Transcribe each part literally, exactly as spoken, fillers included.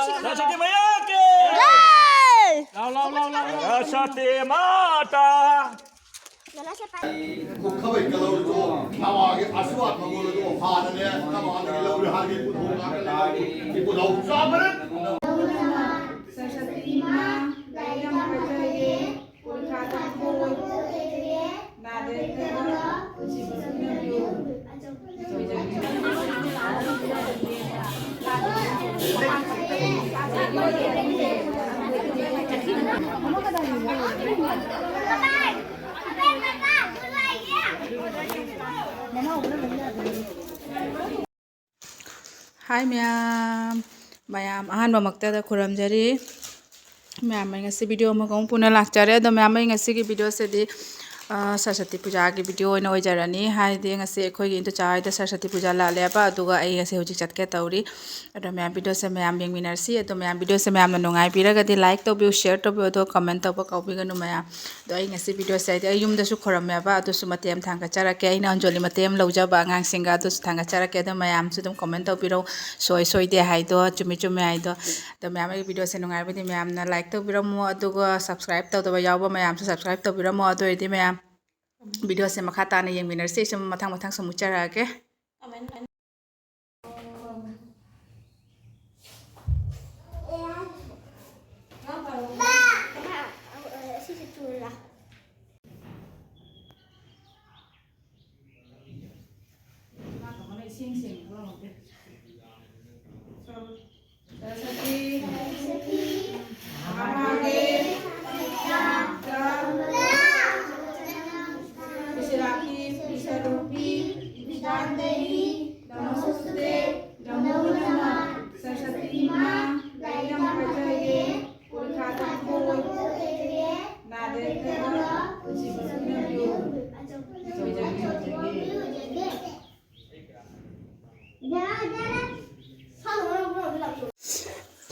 ꯁꯔꯁꯇꯤ ꯃꯌꯥ ꯀꯤ! ꯂꯥꯎ, ꯂꯥꯎ, ꯂꯥꯎ, ꯂꯥꯎ, ꯂꯥꯎ꯫ ꯁꯔꯁꯇꯤ ꯃꯥꯇꯥ! ꯈꯨꯈꯕꯩ ꯀꯂꯧꯔꯤꯗꯣ ꯅꯋꯥꯒꯤ ꯑꯁꯨꯋꯥ ꯈꯪꯉꯨꯔꯗꯣ ꯐꯥꯗꯅꯦ ꯅꯋꯥꯗꯒꯤ ꯂꯧꯔꯤ ꯍꯥꯏꯒꯤ ꯄꯨꯊꯣꯛ ꯉꯥꯛꯇꯅꯦ ꯏꯄꯨꯗꯧ ꯆꯥꯕꯅꯦ꯫ ꯁꯔꯁꯇꯤ ꯏꯃꯥ, ꯂꯥꯏꯔꯤꯛ ꯌꯥꯝ ꯐꯖꯩꯌꯦ꯫ ꯄꯣꯊꯥꯗꯅ ꯅꯥꯗ ꯌꯦꯛꯇꯅ ꯄꯨꯟꯁꯤ ꯄꯨꯟꯁꯤꯟꯕꯤꯌꯨ꯫ ꯍꯥꯏ ꯃꯌꯥꯝ, ꯃꯌꯥꯝ ꯑꯍꯥꯟꯕꯃꯛꯇꯗ ꯈꯨꯔꯨꯝꯖꯔꯤ꯫ ꯃꯌꯥꯝ, ꯑꯩ ꯉꯁꯤ ꯚꯤꯗꯤꯑꯣ ꯑꯃꯒ ꯑꯃꯨꯛ ꯄꯨꯟꯅ ꯂꯥꯛꯆꯔꯦ꯫ ꯑꯗꯣ ꯃꯌꯥꯝ, ꯑꯩ ꯉꯁꯤꯒꯤ ꯚꯤꯗꯤꯑꯣꯁꯤꯗꯤ, ꯑ, ꯁꯔꯁꯇꯤ ꯄꯨꯖꯥꯒꯤ ꯚꯤꯗꯤꯑꯣ ꯑꯣꯏꯅ ꯑꯣꯏꯖꯔꯅꯤ꯫ ꯍꯥꯏꯗꯤ ꯉꯁꯤ ꯑꯩꯈꯣꯏꯒꯤ ꯏꯟꯗꯣꯆꯥ ꯍꯣꯏꯗ ꯁꯔꯁꯇꯤ ꯄꯨꯖꯥ ꯂꯥꯠꯂꯦꯕ, ꯑꯗꯨꯒ ꯑꯩ ꯉꯁꯤ ꯍꯧꯖꯤꯛ ꯆꯠꯀꯦ ꯇꯧꯔꯤ꯫ ꯑꯗꯣ ꯃꯌꯥꯝ, ꯚꯤꯗꯤꯑꯣꯁꯦ ꯃꯌꯥꯝ ꯌꯦꯡꯃꯤꯟꯅꯔꯁꯤ꯫ ꯑꯗꯣ ꯃꯌꯥꯝ, ꯚꯤꯗꯤꯑꯣꯁꯦ ꯃꯌꯥꯝꯅ ꯅꯨꯡꯉꯥꯏꯕꯤꯔꯒꯗꯤ like ꯇꯧꯕꯤꯌꯨ, share ꯇꯧꯕꯤꯌꯨ, ꯑꯗꯣ comment ꯇꯧꯕ ꯀꯥꯎꯕꯤꯒꯅꯨ ꯃꯌꯥꯝ꯫ ꯑꯗꯣ ꯑꯩ ꯉꯁꯤ ꯚꯤꯗꯤꯑꯣꯁꯦ, ꯍꯥꯏꯗꯤ ꯑꯩ ꯌꯨꯝꯗꯁꯨ ꯈꯨꯔꯝꯃꯦꯕ, ꯑꯗꯨꯁꯨ ꯃꯇꯦꯛ ꯑꯃ ꯊꯥꯡꯒꯠꯆꯔꯛꯀꯦ꯫ ꯑꯩꯅ ꯑꯟꯖꯣꯂꯤ ꯃꯇꯦꯛ ꯑꯃ ꯂꯧꯖꯕ ꯑꯉꯥꯡꯁꯤꯡꯒ, ꯑꯗꯨꯁꯨ ꯊꯥꯡꯒꯠꯆꯔꯛꯀꯦ꯫ ꯑꯗꯣ ꯃꯌꯥꯝꯁꯨ ꯑꯗꯨꯝ comment ꯇꯧꯕꯤꯔꯛꯎ, ꯁꯣꯏ ꯁꯣꯏꯗꯦ ꯍꯥꯏꯗꯣ, ꯆꯨꯝꯃꯤ ꯆꯨꯝꯃꯤ ꯍꯥꯏꯗꯣ꯫ ꯑꯗꯣ ꯃꯌꯥꯝ, ꯑꯩꯒꯤ ꯚꯤꯗꯤꯑꯣꯁꯦ ꯅꯨꯡꯉꯥꯏꯔꯕꯗꯤ ꯃꯌꯥꯝꯅ like ꯇꯧꯕꯤꯔꯝꯃꯣ, ꯑꯗꯨꯒ subscribe ꯇꯧꯗꯕ ꯌꯥꯎꯕ ꯃꯌꯥꯝꯁꯨ subscribe ꯇꯧꯕꯤꯔꯝꯃꯣ꯫ ꯑꯗꯨ ꯑꯣꯏꯔꯗꯤ ꯃꯌꯥꯝ, ꯚꯤꯗꯤꯑꯣꯁꯦ ꯃꯈꯥ ꯇꯥꯅ ꯌꯦꯡꯃꯤꯟꯅꯔꯁꯤ꯫ ꯑꯩ ꯁꯨꯝ ꯃꯊꯪ ꯃꯊꯪ ꯁꯨꯝ ꯎꯠꯆꯔꯛꯑꯒꯦ꯫ ꯁꯔꯁꯇꯤ ꯃꯥꯒꯤ ꯄꯤꯁꯤꯔꯥꯛꯀꯤ ꯄꯤꯁꯔꯨꯛꯄꯤ ꯏꯆꯥꯟꯗꯒꯤ ꯅꯃꯣꯁꯇꯨꯇꯦ ꯅꯃꯣ ꯅꯃ꯫ ꯁꯔꯁꯇꯤ ꯏꯃꯥ, ꯂꯥꯏꯔꯤꯛ ꯌꯥꯝ ꯐꯖꯩꯌꯦ꯫ ꯄꯣꯊꯥ ꯇꯥꯡꯈꯣꯜ ꯅꯥꯗ ꯌꯦꯛꯇꯅ ꯄꯨꯟꯁꯤ ꯄꯨꯟꯁꯤꯟꯕꯤꯌꯨ꯫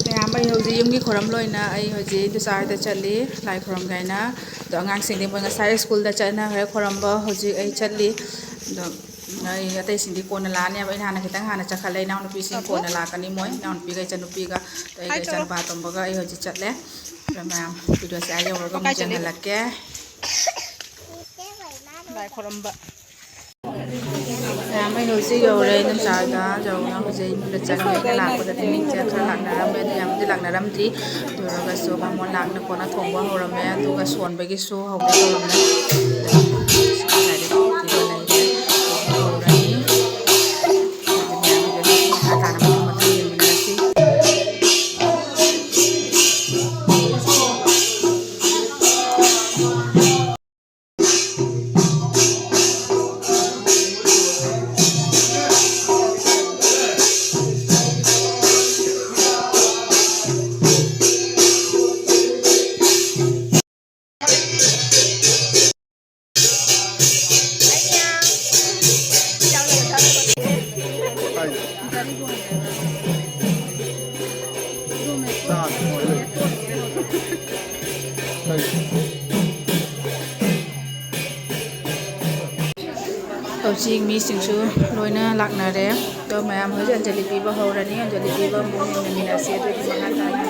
ꯃꯌꯥꯝ, ꯑꯩ ꯍꯧꯖꯤꯛ ꯌꯨꯝꯒꯤ ꯈꯨꯔꯝ ꯂꯣꯏꯅ ꯑꯩ ꯍꯧꯖꯤꯛ ꯏꯟꯗꯣꯆꯥ ꯍꯣꯏꯗ ꯆꯠꯂꯤ, ꯂꯥꯏ ꯈꯨꯔꯝꯒꯦ ꯍꯥꯏꯅ꯫ ꯑꯗꯣ ꯑꯉꯥꯡꯁꯤꯡꯗꯤ ꯃꯣꯏ ꯉꯁꯥꯏ ꯁ꯭ꯀꯨꯜꯗ ꯆꯠꯅꯈ꯭ꯔꯦ ꯈꯨꯔꯝꯕ꯫ ꯍꯧꯖꯤꯛ ꯑꯩ ꯆꯠꯂꯤ꯫ ꯑꯗꯣ ꯑꯩ ꯑꯇꯩꯁꯤꯡꯗꯤ ꯀꯣꯟꯅ ꯂꯥꯛꯑꯅꯦꯕ꯫ ꯑꯩꯅ ꯍꯥꯟꯅ ꯈꯤꯇꯪ ꯍꯥꯟꯅ ꯆꯠꯈꯠꯂꯦ꯫ ꯏꯅꯥꯎꯅꯨꯄꯤꯁꯤꯡ ꯀꯣꯟꯅ ꯂꯥꯛꯀꯅꯤ꯫ ꯃꯣꯏ ꯏꯅꯥꯎꯅꯨꯄꯤꯒ ꯏꯆꯟꯅꯨꯄꯤꯒ ꯑꯗꯩ ꯑꯩꯒ ꯏꯆꯥꯅꯨꯄꯥ ꯑꯇꯣꯝꯕꯒ ꯑꯩ ꯍꯧꯖꯤꯛ ꯆꯠꯂꯦ꯫ ꯑꯗꯣ ꯃꯌꯥꯝ ꯚꯤꯗꯤꯑꯣꯁꯦ ꯑꯥ ꯌꯧꯔꯒ ꯑꯃꯨꯛ ꯌꯦꯡꯍꯜꯂꯛꯀꯦ꯫ ꯂꯥꯏ ꯈꯨꯔꯝꯕ꯫ ꯃꯌꯥꯝ ꯑꯩ ꯍꯧꯖꯤꯛ ꯌꯧꯔꯦ꯫ ꯏꯗꯣꯝꯆꯥꯗ ꯌꯧꯔꯒ ꯍꯧꯖꯤꯛ ꯑꯩ ꯏꯃꯨꯡꯗ ꯆꯪꯉꯦ꯫ ꯑꯩꯅ ꯂꯥꯛꯄꯗꯗꯤ ꯃꯤꯁꯦ ꯈꯔ ꯂꯥꯛꯅꯔꯝꯃꯦ, ꯑꯗꯨ ꯌꯥꯝꯗꯤ ꯂꯥꯛꯅꯔꯝꯗ꯭ꯔꯤ꯫ ꯑꯗꯨ ꯑꯣꯏꯔꯒꯁꯨ ꯕꯥꯃꯣꯟ ꯂꯥꯛꯅ ꯈꯣꯠꯅ ꯊꯣꯡꯕ ꯍꯧꯔꯝꯃꯦ꯫ ꯑꯗꯨꯒ ꯁꯣꯟꯕꯒꯤꯁꯨ ꯍꯧꯒꯦ ꯇꯧꯔꯝꯃꯦ꯫ ꯉꯁꯥꯏꯗꯒꯤ ꯊꯤꯕ ꯂꯩꯔꯦ꯫ ꯍꯧꯔꯅꯤ꯫ ꯑꯗꯨ ꯃꯌꯥꯝꯒꯤꯗꯁꯨ ꯃꯈꯥ ꯇꯥꯅ ꯃꯊꯪ ꯃꯊꯪ ꯌꯦꯡꯃꯤꯟꯅꯔꯁꯤ꯫ ꯍꯧꯖꯤꯛ ꯃꯤꯁꯤꯡꯁꯨ ꯂꯣꯏꯅ ꯂꯥꯛꯅꯔꯦ꯫ ꯑꯗꯣ ꯃꯌꯥꯝ ꯍꯧꯖꯤꯛ ꯑꯟꯖꯂꯤ ꯄꯤꯕ ꯍꯧꯔꯅꯤ꯫ ꯑꯟꯖꯂꯤ ꯄꯤꯕ ꯑꯃꯨꯛ ꯌꯦꯡꯃꯤꯟꯅꯁꯤ꯫ ꯑꯗꯨꯗꯤ ꯃꯈꯥ ꯇꯥꯅ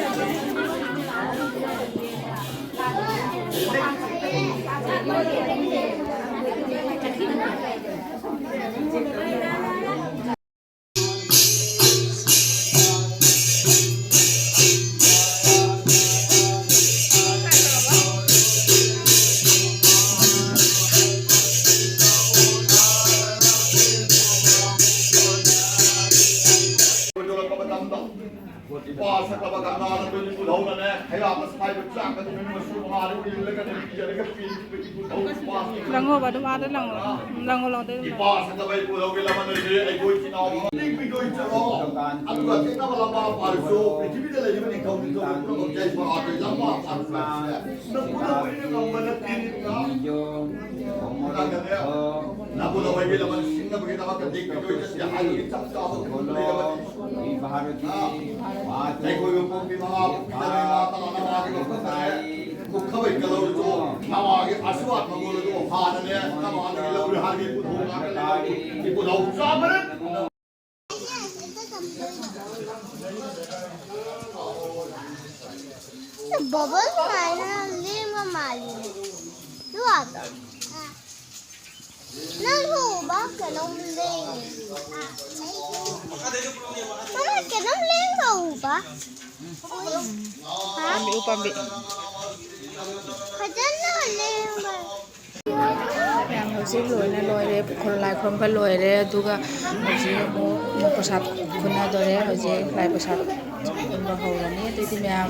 ꯏꯄꯥ ꯁꯛꯂꯕ ꯒꯪꯒꯥ ꯅꯠꯇ꯭ꯔꯗꯤ ꯄꯨꯊꯧꯅꯅꯦ꯫ ꯈꯩꯔꯥꯛꯅ ꯁꯥꯏꯕ ꯆꯥꯛꯀꯗꯤ ꯅꯣꯏ ꯃꯆꯨ ꯃꯉꯥꯗ ꯎꯏꯔꯒꯅꯦ ꯄꯤꯖꯔꯒ ꯄꯦꯟꯕꯒꯤ ꯄꯨꯊꯧ ꯏꯄꯥ ꯁꯛꯂꯕ ꯂꯪꯉꯣꯕ, ꯑꯗꯨꯝ ꯑꯥꯗ ꯂꯪꯉꯣ꯫ ꯎꯝ, ꯂꯪꯉꯣ, ꯂꯪꯉꯣ, ꯑꯗꯨꯝ ꯏꯄꯥ ꯂꯪꯉꯣ꯫ ꯁꯛꯂꯕ ꯏꯄꯨ ꯂꯧꯒꯦ ꯂꯃꯟ ꯑꯣꯏꯁꯦ ꯑꯩꯈꯣꯏ ꯏꯆꯤꯟ ꯏꯅꯥꯎ ꯅꯤꯡꯕꯤꯗꯣꯏ ꯆꯠꯂꯣ꯫ ꯑꯗꯨꯒ ꯊꯦꯡꯅꯕ ꯂꯝꯕꯥ ꯄꯥꯔꯁꯨ ꯄ꯭ꯔꯤꯊꯤꯕꯤꯗ ꯂꯩꯔꯤꯕ ꯅꯤꯡꯊꯧ ꯅꯤꯡꯊꯧ ꯄꯨꯝꯅꯃꯛ ꯌꯥꯏꯐ ꯑꯥꯗ ꯂꯝꯕꯥ ꯄꯥꯔꯁꯨ ꯅꯪꯕꯨ ꯂꯧꯕ ꯉꯝꯕ ꯅꯠꯇꯦ꯫ ꯅꯪꯕꯨ ꯂꯧꯕꯒꯤ ꯂꯃꯟ ꯁꯤꯡꯅꯕꯒꯤꯗꯃꯛꯇ ꯅꯤꯡꯕꯤꯗꯣꯏ ꯆꯠꯁꯦ ꯍꯥꯏꯕꯒꯤ ꯆꯞ ꯆꯥꯕ ꯈꯨꯗꯝ ꯂꯩꯔꯕꯅꯤ꯫ ꯂꯩꯉꯣꯏꯕ ꯄꯣꯛꯄꯤ ꯃꯍꯥ ꯄꯣꯛꯄꯤ ꯇꯔꯦꯠ ꯃꯍꯥ ꯇꯔꯥ ꯃꯉꯥꯒꯤ ꯃꯐꯝꯗ ꯈꯨꯠꯈꯕꯩ ꯀꯂꯧꯔꯤꯗꯣ, ꯅꯋꯥꯒꯤ ꯑꯁ꯭ꯋꯥ ꯈꯪꯉꯨꯔꯗꯣ, ꯍꯥꯟꯅꯅꯦ, ꯅꯋꯥꯗꯒꯤ ꯂꯧꯔꯦ, ꯍꯥꯟꯅꯒꯤ ꯄꯨꯊꯣꯛ ꯉꯥꯛꯇꯅꯦ ꯂꯧꯔꯤ꯫ ꯏꯄꯨ ꯂꯧ ꯆꯥꯕꯅꯦ꯫ ꯕꯕꯜ ꯁꯨꯃꯥꯏꯅ ꯂꯦꯡꯕ ꯃꯥꯜꯂꯤꯅꯦ꯫ ꯑꯗꯨ ꯑꯥꯗ꯫ ꯅꯪꯁꯨ ꯎꯕ ꯀꯩꯅꯣꯝ ꯂꯦꯡꯉꯤ꯫ ꯃꯃꯥ, ꯀꯩꯅꯣꯝ ꯂꯦꯡꯕ ꯎꯕ꯫ ꯍꯥ? ꯄꯥꯝꯕꯤ, ꯎ ꯄꯥꯝꯕꯤ꯫ ꯐꯖꯅ ꯂꯦꯡꯕ꯫ ꯃꯌꯥꯝ ꯍꯧꯖꯤꯛ ꯂꯣꯏꯅ ꯂꯣꯏꯔꯦ, ꯈꯨ-, ꯂꯥꯏ ꯈꯨꯔꯨꯝꯕ ꯂꯣꯏꯔꯦ, ꯑꯗꯨꯒ ꯍꯧꯖꯤꯛ ꯑꯃꯨꯛ ꯄ꯭ꯔꯁꯥꯗ ꯈꯨꯟꯅꯗꯣꯔꯦ꯫ ꯍꯧꯖꯤꯛ ꯂꯥꯏ ꯄ꯭ꯔꯁꯥꯗ ꯈꯨꯟꯕ ꯍꯧꯔꯅꯤ꯫ ꯑꯗꯨꯗꯤ ꯃꯌꯥꯝ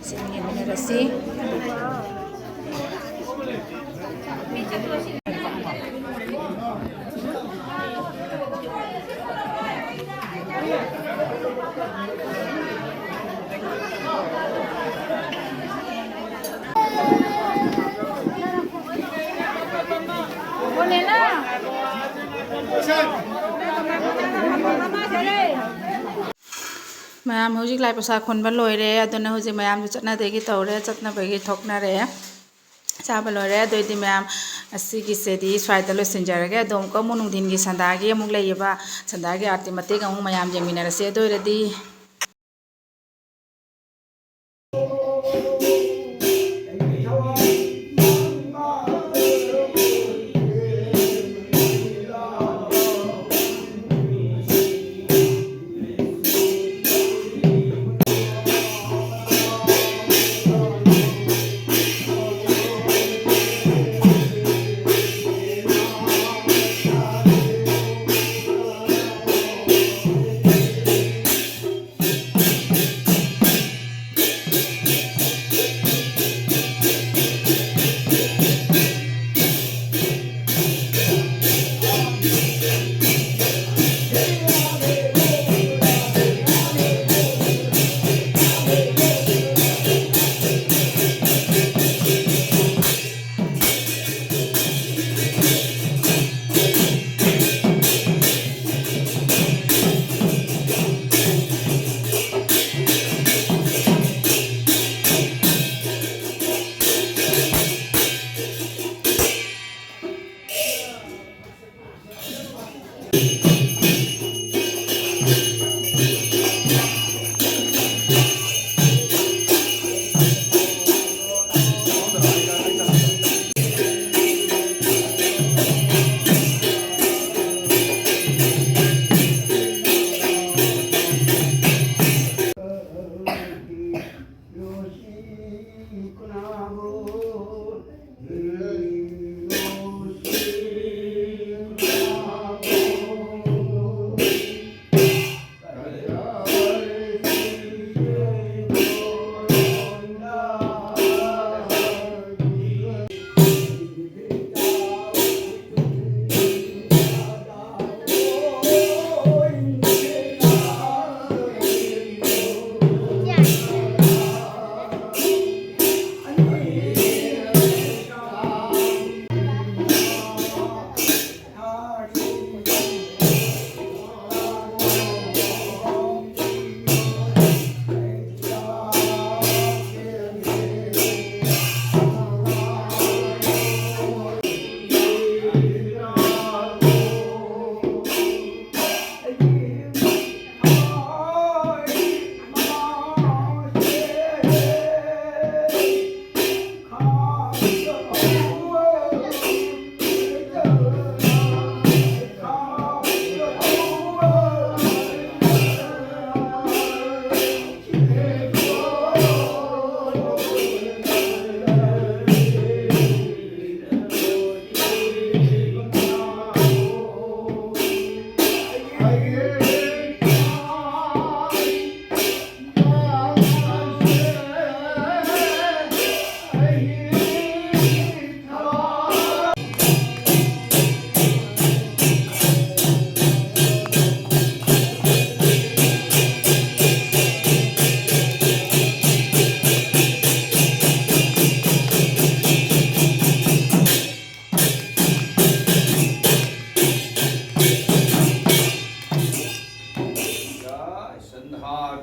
ꯁꯤꯗ ꯌꯦꯡꯃꯤꯟꯅꯔꯁꯤ꯫ ꯃꯌꯥꯝ ꯍꯧꯖꯤꯛ ꯂꯥꯏ ꯄ꯭ꯔꯁꯥꯗ ꯈꯨꯟꯕ ꯂꯣꯏꯔꯦ, ꯑꯗꯨꯅ ꯍꯧꯖꯤꯛ ꯃꯌꯥꯝꯁꯨ ꯆꯠꯅꯗꯣꯏꯒꯤ ꯇꯧꯔꯦ, ꯆꯠꯅꯕꯒꯤ ꯊꯣꯛꯅꯔꯦ꯫ ꯆꯥꯕ ꯂꯣꯏꯔꯦ꯫ ꯑꯗꯨꯑꯣꯏꯗꯤ ꯃꯌꯥꯝ ꯑꯁꯤꯒꯤꯁꯤꯗꯤ ꯁ꯭ꯋꯥꯏꯗ ꯂꯣꯏꯁꯤꯟꯖꯔꯒꯦ꯫ ꯑꯗꯣ ꯑꯃꯨꯛꯀ ꯑꯃꯨꯛ ꯅꯨꯡꯊꯤꯟꯒꯤ ꯁꯟꯗꯥꯒꯤ ꯑꯃꯨꯛ ꯂꯩꯌꯦꯕ, ꯁꯟꯗꯥꯒꯤ ꯑꯥꯔꯇꯤ ꯃꯇꯦꯛ ꯑꯃꯨꯛ ꯃꯌꯥꯝ ꯌꯦꯡꯃꯤꯟꯅꯔꯁꯦ꯫ ꯑꯗꯨ ꯑꯣꯏꯔꯗꯤ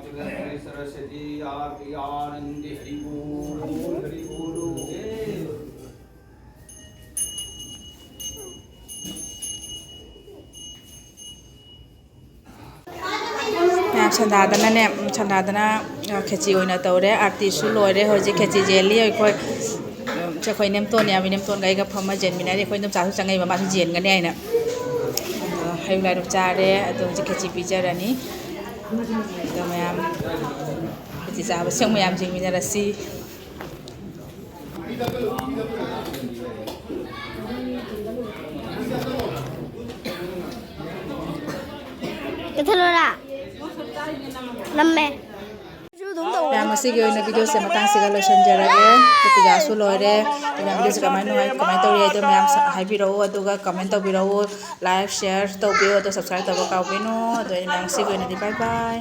सरस्वती आरती आनंद हरि बोल, हरि बोल। ꯃꯌꯥꯝ ꯁꯟꯗꯥꯗꯅꯅꯦ, ꯁꯟꯗꯥꯗꯅ, ꯑ, ꯈꯦꯆꯤ ꯑꯣꯏꯅ ꯇꯧꯔꯦ꯫ ꯑꯥꯔꯇꯤꯁꯨ ꯂꯣꯏꯔꯦ꯫ ꯍꯧꯖꯤꯛ ꯈꯦꯆꯤ ꯌꯦꯜꯂꯤ ꯑꯩꯈꯣꯏ꯫ ꯑꯩꯈꯣꯏ ꯏꯅꯦꯝꯇꯣꯟ, ꯌꯥꯝ ꯏꯅꯦꯝꯇꯣꯟꯒ ꯑꯩꯒ ꯐꯝꯃ ꯌꯦꯟꯃꯤꯟꯅꯔꯤ꯫ ꯑꯩꯈꯣꯏ ꯏꯅꯝꯆꯥꯁꯨ ꯆꯪꯉꯛꯏꯕ, ꯃꯥꯁꯨ ꯌꯦꯟꯒꯅꯤ ꯍꯥꯏꯅ꯫ ꯑꯗꯣ ꯍꯩꯔꯨꯛ ꯂꯥꯏꯔꯨꯛ ꯆꯥꯔꯦ꯫ ꯑꯗꯣ ꯍꯧꯖꯤꯛ ꯈꯦꯆꯤ ꯄꯤꯖꯔꯅꯤ꯫ ꯑꯗꯣ ꯃꯌꯥꯝ ꯈꯦꯆꯤ ꯆꯥꯕꯁꯦ ꯃꯌꯥꯝ ꯌꯦꯡꯃꯤꯟꯅꯔꯁꯤ꯫ ꯀꯩꯊꯦꯜꯂꯣꯔꯥ? ꯅꯝꯃꯦ꯫ ꯃꯌꯥꯝ, ꯉꯁꯤꯒꯤ ꯑꯣꯏꯅ ꯚꯤꯗꯤꯑꯣꯁꯦ ꯃꯇꯥꯡꯁꯤꯒ ꯂꯣꯏꯁꯤꯟꯖꯔꯒꯦ꯫ ꯄꯨꯖꯥꯁꯨ ꯂꯣꯏꯔꯦ꯫ ꯑꯗꯨꯅ ꯚꯤꯗꯤꯑꯣꯁꯦ ꯀꯃꯥꯏꯅ ꯅꯨꯡꯉꯥꯏ, ꯀꯃꯥꯏꯅ ꯇꯧꯔꯤ ꯍꯥꯏꯗꯣ ꯃꯌꯥꯝ ꯁ-, ꯍꯥꯏꯕꯤꯔꯛꯑꯣ꯫ ꯑꯗꯨꯒ ꯀꯃꯦꯟ ꯇꯧꯕꯤꯔꯛꯑꯣ, ꯂꯥꯏꯛ, ꯁꯤꯌꯔ ꯇꯧꯕꯤꯌꯣ꯫ ꯑꯗꯣ ꯁꯕꯁꯀ꯭ꯔꯥꯏꯕ ꯇꯧꯕ ꯀꯥꯎꯕꯤꯅꯨ꯫ ꯑꯗꯣ ꯑꯩ ꯃꯌꯥꯝ ꯉꯁꯤꯒꯤ ꯑꯣꯏꯅꯗꯤ ꯕꯥꯏ ꯕꯥꯏ꯫